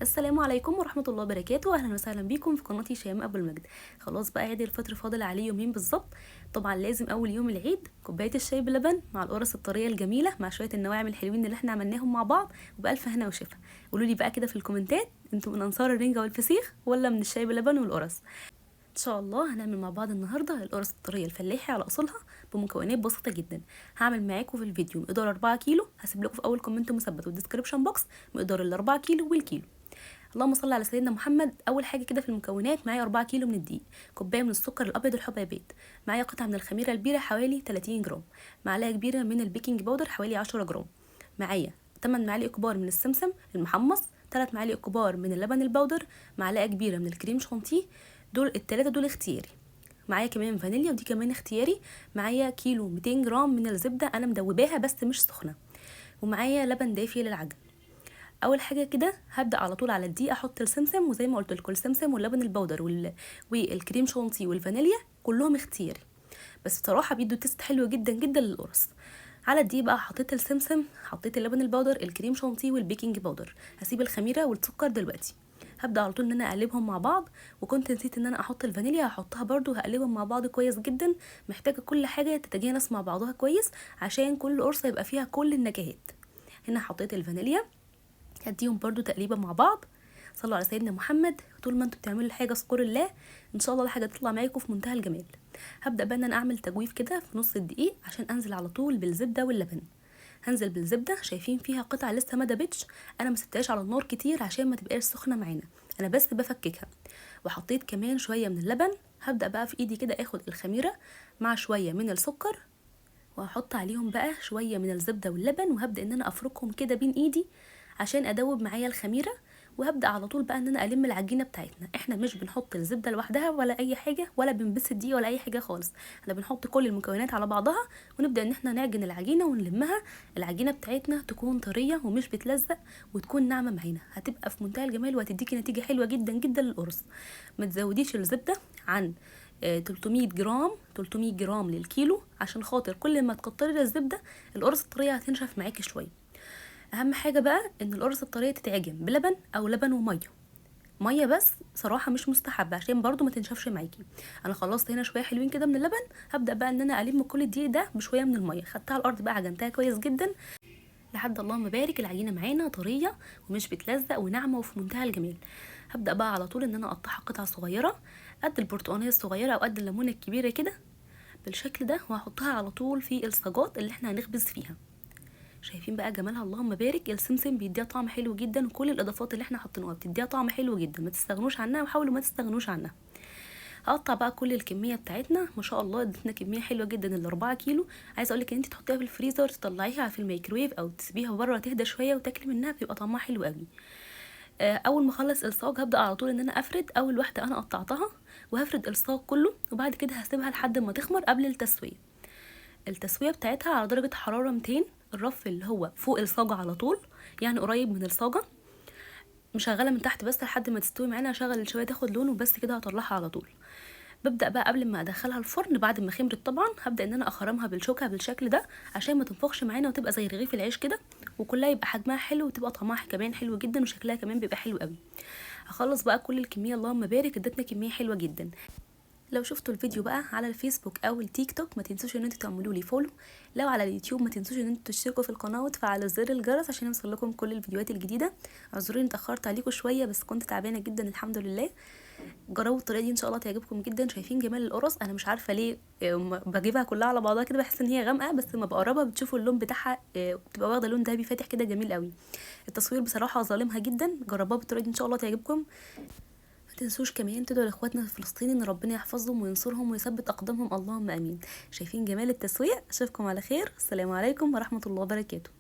السلام عليكم ورحمة الله وبركاته. أهلا وسهلا بيكم في قناتي شيماء أبو المجد. خلاص بقى عيد الفطر فاضل عليه يومين بالظبط. طبعا لازم أول يوم العيد كوباية الشاي بلبن مع القرص الطرية الجميلة مع شوية النواعم الحلوين اللي احنا عملناهم مع بعض، وبألف هنا وشفا. قولوا لي بقى كده في الكومنتات، انتوا من أنصار الرنجة والفسيخ ولا من الشاي بلبن والقرص؟ ان شاء الله هنعمل مع بعض النهارده القرص الطريه الفلاحي على اصولها بمكونات بسيطة جدا. هعمل معاكم في الفيديو مقدار 4 كيلو، هسيب لكم في اول comment مثبت وال description box مقدار ال 4 كيلو والكيلو. اللهم صل على سيدنا محمد. اول حاجة كده في المكونات معايا 4 كيلو من الدقيق، كوباية من السكر الابيض الحبيبات، معايا قطعه من الخميره البيره حوالي 30 جرام، معلقه كبيرة من ال baking powder حوالي 10 جرام، معايا 8 معالق كبار من السمسم المحمص، 3 معالق كبار من اللبن البودر، معلقه كبيرة من الكريم شانتيه، دول التلاتة دول اختياري. معايا كمان فانيليا ودي كمان اختياري. معايا كيلو 200 جرام من الزبدة انا مدوباها بس مش سخنة، ومعايا لبن دافي للعجن. اول حاجة كده هبدا على طول على الدقيق احط السمسم، وزي ما قلت لكم السمسم واللبن البودر والكريم شانتيه والفانيليا كلهم اختياري، بس بصراحة بيدوا taste حلو جدا جدا للقرص. على الدقيق بقى حطيت السمسم، حطيت اللبن البودر، الكريم شانتيه وال baking powder. هسيب الخميره والسكر دلوقتي، هبدا على طول ان انا اقلبهم مع بعض. وكنت نسيت ان انا احط الفانيليا، هحطها برده، هقلبهم مع بعض كويس جدا. محتاجه كل حاجة تتجانس مع بعضها كويس عشان كل قرصة يبقى فيها كل النكهات. هنا حطيت الفانيليا، هديهم برده تقليبه مع بعض. صلوا على سيدنا محمد. طول ما انتوا بتعملوا الحاجة اذكروا الله، ان شاء الله الحاجة تطلع معاكم في منتهى الجمال. هبدا بقى ان انا اعمل تجويف كده في نص الدقيق عشان انزل على طول بالزبده واللبن. هنزل بالزبده، شايفين فيها قطع لسه ما دابتش، انا ما سبتهاش على النار كتير عشان ما تبقاش سخنة معانا، انا بس بفككها. وحطيت كمان شوية من اللبن. هبدا بقى في ايدي كده اخد الخميره مع شوية من السكر، وهحط عليهم بقى شوية من الزبدة واللبن، وهبدا ان انا افركهم كده بين ايدي عشان ادوب معايا الخميره. وهبدا على طول بقى ان انا الم العجينة بتاعتنا. احنا مش بنحط الزبدة لوحدها ولا اي حاجة، ولا بنبس الدقيق ولا اي حاجة خالص، احنا بنحط كل المكونات على بعضها ونبدا ان احنا نعجن العجينة ونلمها. العجينة بتاعتنا تكون طرية ومش بتلزق وتكون ناعمة معانا، هتبقى في منتهى الجمال وهتديكي نتيجة حلوة جدا جدا للقرص. ما تزوديش الزبدة عن 300 جرام، 300 جرام للكيلو، عشان خاطر كل ما تكتري الزبدة القرص الطريه هتنشف معاكي شوية. اهم حاجة بقى ان القرص الطريه تتعجن بلبن او لبن ومية، مية بس صراحة مش مستحبة عشان برضو ما تنشفش معاكي. انا خلصت هنا شوية حلوين كده من اللبن. هبدا بقى ان انا الم كل الدقيق ده بشوية من المية، خدتها على الارض بقى عجنتها كويس جدا لحد اللهم بارك العجينة معانا طرية ومش بتلزق وناعمه وفي منتهى الجمال. هبدا بقى على طول ان انا اقطعها قطع صغيرة قد البرتقانيه الصغيرة او قد الليمونه الكبيرة كده بالشكل ده، وهحطها على طول في الصاجات اللي احنا هنخبز فيها. شايفين بقى جمالها اللهم بارك. السمسم بيديها طعم حلو جدا، وكل الاضافات اللي احنا حاطينها بتديها طعم حلو جدا، ما تستغنوش عنها وحاولوا ما تستغنوش عنها. هقطع بقى كل الكمية بتاعتنا، ما شاء الله ادتنا كمية حلوة جدا ال 4 كيلو. عايزه اقول لك ان انت تحطيها في الفريزر، تطلعيها في الميكرويف او تسيبيها بره تهدى شوية وتاكلي منها، بيبقى طعمها حلو قوي. اول ما اخلص الصاج هبدا على طول ان انا افرد اول واحدة انا قطعتها، وهفرد الصاج كله، وبعد كده هسيبها لحد ما تخمر قبل التسوية. التسوية بتاعتها على درجه حرارة 200، الرف اللي هو فوق الصاجه على طول، يعني قريب من الصاجه، مشغله من تحت بس لحد ما تستوي معانا. هشغل الشويه تاخد لون وبس كده هطلعها على طول. ببدا بقى قبل ما ادخلها الفرن بعد ما خمرت طبعا، هبدا ان انا اخرمها بالشوكة بالشكل ده عشان ما تنفخش معانا وتبقى زي رغيف العيش كده، وكلها يبقى حجمها حلو وتبقى طعمها كمان حلو جدا وشكلها كمان بيبقى حلو قوي. هخلص بقى كل الكمية اللهم بارك، ادتنا كمية حلوة جدا. لو شفتوا الفيديو بقى على الفيسبوك او التيك توك ما تنسوش ان انتوا تعملوا لي follow، لو على اليوتيوب ما تنسوش ان انتوا تشتركوا في القناة وتفعلوا زر الجرس عشان يوصل لكم كل الفيديوهات الجديدة. اعذروني اتاخرت عليكم شوية بس كنت تعبانة جدا الحمد لله. جربوا الطريقة دي ان شاء الله تعجبكم جدا. شايفين جمال القرص؟ انا مش عارفه ليه بجيبها كلها على بعضها كده، بحس ان هي غامقه، بس لما بقربها بتشوفوا اللون بتاعها بتبقى واخده لون ذهبي فاتح كده جميل قوي. التصوير بصراحة ظالمها جدا. جربوها بالطريقة دي ان شاء الله تعجبكم. ما تنسوش كمان تدعوا لاخواتنا في فلسطين ان ربنا يحفظهم وينصرهم ويثبت اقدامهم، اللهم امين. شايفين جمال التسويق؟ اشوفكم على خير. السلام عليكم ورحمة الله وبركاته.